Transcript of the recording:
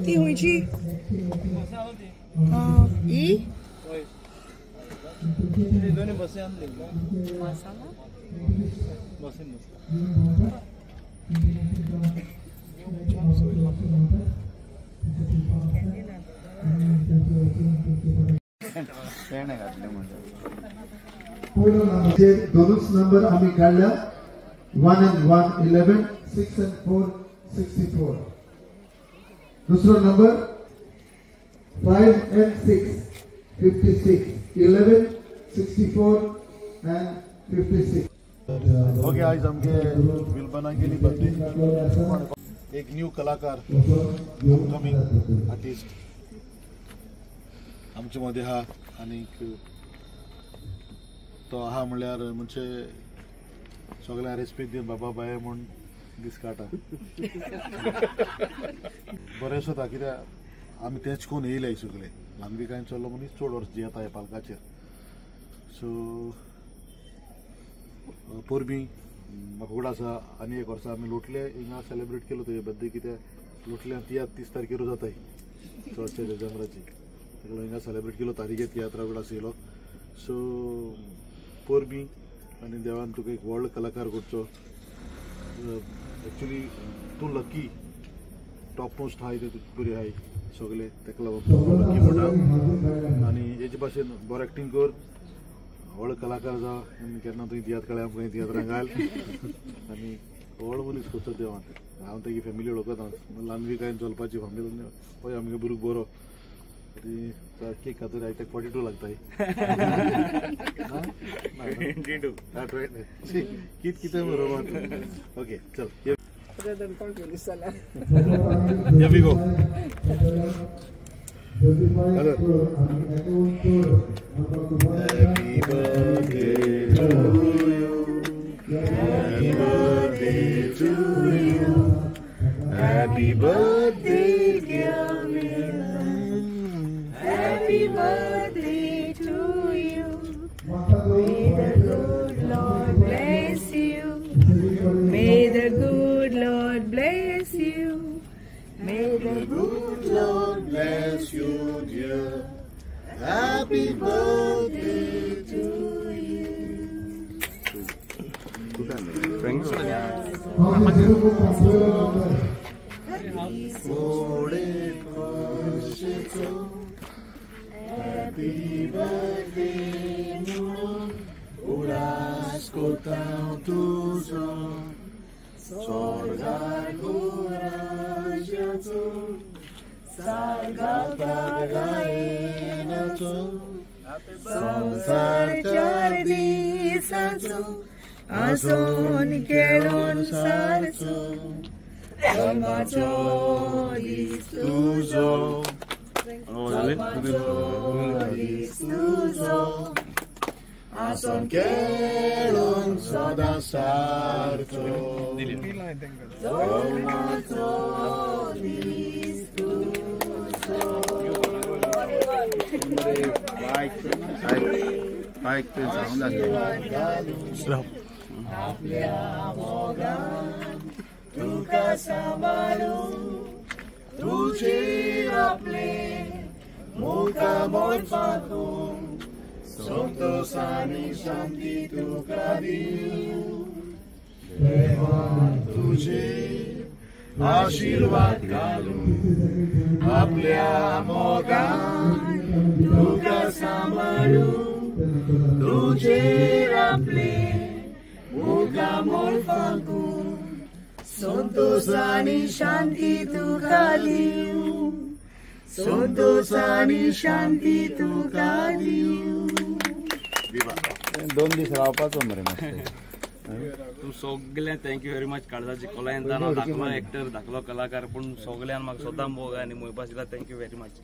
ती खंयची? ही दोनूच नंबर आमी काडल्या 1 and 1 11, 6 and 4 64. दुसरो नंबर 5 and 6 56, 11 64 and 56. Okay, आज आमके विल्बना गेली बर्थडे, एक न्यू कलाकार अपकमिंग आर्टिस्ट आमचे मध्ये हा, आनीक तो आहा म्हणल्यार म्हणजे सगळ्यांक रेस्पेद दिवन बाबा बाय म्हूण दीस काडटा. बरें सुद्दां कित्याक आमी तेंच कोण येयले सगळे ल्हानविकायन चल्लो मनीस चड वर्स जियेता ह्या पालकाचेर. सो परबीं म्हाका उगडास आसा आनी एक वर्सा आमी लोटले हिंगा सेलेब्रेट केलो तुजे बर्थडे, कित्याक लोटल्या तियात्र 30 तारखेर जाताय चडशे डिसेंबराची, ताका लागून हिंगा सेलेब्रेट केलो तारीखे तियात्रा उगडास येयलो. सो परबीं आनी देवान तुका एक व्हड कलाकार करचो. एक्चुली तूं लकी, टॉप मोस्ट आहाय ते बरी आहाय सगळे, ताका लागून लकी म्हणटा. आनी हेजे भाशेन बरो एक्टींग कर, व्हड कलाकार जा, आनी केन्ना तुवें तियात्र काडल्या आमकां तियात्रां घाल आनी व्हड मनीस करचो देवान. हांव तेगी फॅमिली वळखता, ल्हानविकायन चलपाची फॅमिली पळय आमगे भुरगो बरो केक खातर आयज ताका 42 लागताय. कित कितें बरोबर. ओके चल, Here we go. Hello. Happy birthday to you. Happy birthday to you. Happy birthday, dear Wilbon. Happy birthday to you. May the good Lord bless you. May the good Lord bless you. May the good Lord bless you, dear. Happy birthday to you. Happy birthday म्हणून उडास कोता तुजो स्वर्गार राज्याचो सारगाता गायनाचो संवसार चार दिसाचो आसोन खेळून सारचो जल्माचो दीस तुजो जल्माचो दीस तुजो आसोन खेळून सदां सारचो जल्माचो दीस तुजो. आपल्या मोगान तुका सांबाळून तुजेर आपले मुखामळ फांकून संतोष आनी शांती तुका दिवं. देवान तुजेर आशिर्वाद घालून आपल्या मोगान तुका सांबाळून तुजेर आपले मुखामळ फांकून संतोष आनी शांती तुका दिवं. संतोष आनी शांती तुका दिवं. 2 दीस रावपाचो मरे मस्त. तूं सगळ्यांक thank you very much. काळजाची खोलायेन धाकलो एक्टर, धाकलो कलाकार, पूण सगळ्यान म्हाका सदां मोग आनी मोयपास दिला. Thank you very much.